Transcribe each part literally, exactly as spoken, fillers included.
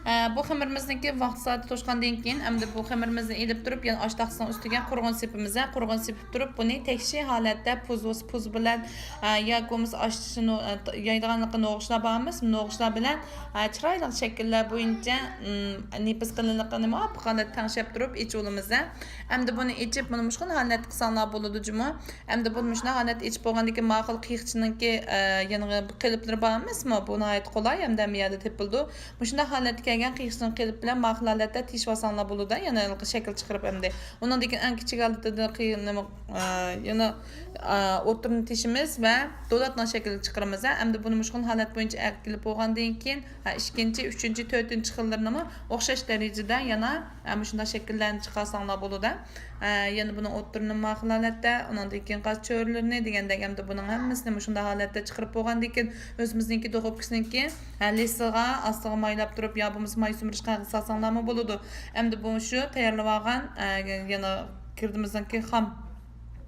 ئە، بۇ خېمىرىمىزنىڭكى ۋاقتى سائىتى توشقاندىن كېيىن، ئەمدى بۇ خېمىرىمىزنى ئېلىپ تۇرۇپ، يەنە ئاش تاختىسىنىڭ ئۈستىگە قۇرغۇن سېپىمىز. قۇرغۇن سېپىپ تۇرۇپ، بۇنى تەكشى ھالەتتە پۇز، پۇز بىلەن، ئە، ياكى بولمىسا ئاش چىشى نو-، ئە، يايدىغانلىقى نوغۇچلار بارمىز، نوغۇچلار بىلەن، ئە، چىرايلىق شەكىللەر بويىچە، ئىم، نېپىز قېلىنلىقىنى مۇۋاپىق ھالەتتە تەڭشەپ تۇرۇپ ئېچىۋالىمىز. ئەمدى بۇنى ئېچىپ، مانا مۇشۇ خىل ھالەتتە قىلساڭلار بولىدۇ جۇمۇ. ئەمدى بۇنى مۇشۇنداق ھالەتتە ئېچىپ بولغاندىن كېيىن، ماقۇل قىيىقچىنىڭكى، ئە، يەنە قېلىپلىرى بار ئەمەسمۇ؟ بۇ ناھايىتى قولاي ھەمدە ھەممە يەردە تېپىلىدۇ. مۇشۇنداق ھالەتكە كەلگەن قىيىقچىنىڭ قېلىپ بىلەن ماقۇل ھالەتتە تېشىۋالساڭلار بولىدۇ، يەنە ھېلىقى شەكىل چىقىرىپ ئەمدى. ئۇنىڭدىن كېيىن ئەڭ كىچىك ھالىتىدە قىيىن-، نېمە، ئە، يەنە، ئە، ئوتتۇرىنى تېشىمىز ۋە دولاتنىڭ شەكلىنى چىقىرىمىز. ئەمدى بۇنى مۇشۇ خىل ھالەت بويىچە ئەكېلىپ بولغاندىن كېيىن، ھە، ئىككىنچى، ئۈچىنچى، تۆتىنچى خىللىرىنىمۇ ئوخشاش دەرىجىدە يەنە، ھە، مۇشۇنداق شەكىللەرنى چىقارساڭلار بولىدۇ. ھە، يەنە بۇنىڭ ئوتتۇرىنى ماقۇل ھالەتتە، ئۇنىڭدىن كېيىن قاز چۆرىلىرىنى دېگەندەك، ئەمدى بۇنىڭ ھەممىسىنى مۇشۇنداق ھالەتتە چىقىرىپ بولغاندىن كېيىن، ئۆزىمىزنىڭكى دوخوپكىسىنىڭكى، ھە، لىسىغا ئاستىغا مايلاپ تۇرۇپ، يا بولمىسا ماي سۈمۈرۈش قەغىزى سالساڭلارمۇ بولىدۇ. ئەمدى بۇ شۇ تەييارلىۋالغان، ھە، يەنە گىردىمىزنىڭكى خام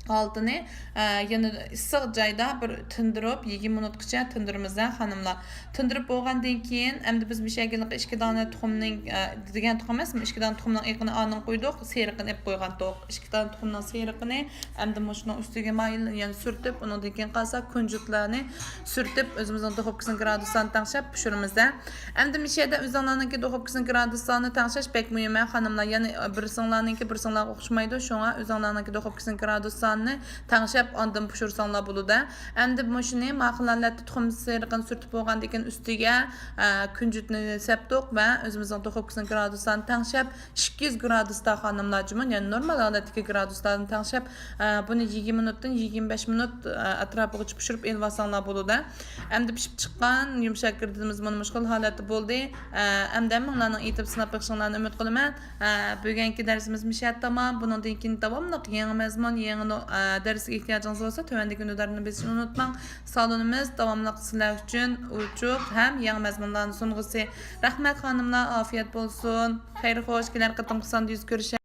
ھالىتىنى، ئە، يەنە ئىسسىق جايدا بىر تىندۇرۇپ، يىگىرمە مىنۇتقىچە تىندۇرىمىز، ھە، خانىملار. تىندۇرۇپ بولغاندىن كېيىن، ئەمدى بىز مۇشۇ يەرگە ئىككى دانە تۇخۇمنىڭ، ئە، دېگەن تۇخۇم ئەمەس، ئىككى دانە تۇخۇمنىڭ ئېقىنى ئاندىن قويدۇق، سېرىقىنى ئېلىپ قويغانتۇق. ئىككى دانە تۇخۇمنىڭ سېرىقىنى ئەمدى مۇشۇنىڭ ئۈستىگە مايىل يەنە سۈرتۈپ، ئۇنىڭدىن كېيىن قالسا كۇنجۇتلارنى سۈرتۈپ، ئۆزىمىزنىڭ دوخوپكىسىنىڭ گرادۇسىنى تەڭشەپ پىشۇرىمىز، ھە. ئەمدى مۇشۇ يەردە ئۆزۈڭلارنىڭكى دوخوپكىسىنىڭ گرادۇس سانىنى تەڭشەش بەك مۇھىم، ھە، خانىملار. يەنى بىرسىڭلارنىڭكى بىرسىڭلارغا ئوخشىمايدۇ، شۇڭا ئۆزۈڭلارنىڭكى دوخوپكىسىنىڭ گرادۇس سانىنى تەڭشەپ، ئاندىن پىشۇرساڭلار بولىدۇ. ئەمدى مۇشۇنى ماقۇل ھالەتتە تۇخۇم سېرىقىنى سۈرتۈپ بولغاندىن كېيىن ئۈستىگە، ئە، كۈنجۈتنى سەپتۇق ۋە ئۆزىمىزنىڭ دوخوپكىسىنىڭ گرادۇس سانىنى تەڭشەپ، ئىككى يۈز گرادۇستا خانىملار جۇمۇ، يەنى نورمال ھالەتتىكى گرادۇسلاردىن تەڭشەپ، ئە، بۇنى يىگىرمە مىنۇتتىن يىگىرمە بەش مىنۇت، ئە، ئەتراپىغىچە پىشۇرۇپ ئېلىۋالساڭلار بولىدۇ. ئەمدى پىشىپ چىققان يۇمشاق گىردىمىز مانا مۇشۇ خىل ھالەتتە بولدى. ئە، ئەمدى ھەممىڭلارنىڭ ئېتىپ سىناپ بېقىشىڭلارنى ئۈمىد قىلىمەن. ئە، بۈگۈنكى دەرسىمىز مۇشۇ يەردە تامام. بۇنىڭدىن كېيىن داۋاملىق يېڭى مەزمۇن، يېڭى نۇ-، ئە، دەرسكە ئېھتىياجىڭىز بولسا، تۆۋەندىكى نودارنى بېسىشنى ئۇنتۇماڭ. سالونىمىز داۋاملىق سىلەر ئۈچۈن ئوچۇق ھەم يېڭى مەزمۇنلارنى سۇنغۇسى. رەھمەت، خانىملار، ئافىيەت بولسۇن. خەير خوش، كېلەر قېتىمقى ساندا يۈز كۆرۈشەيلى.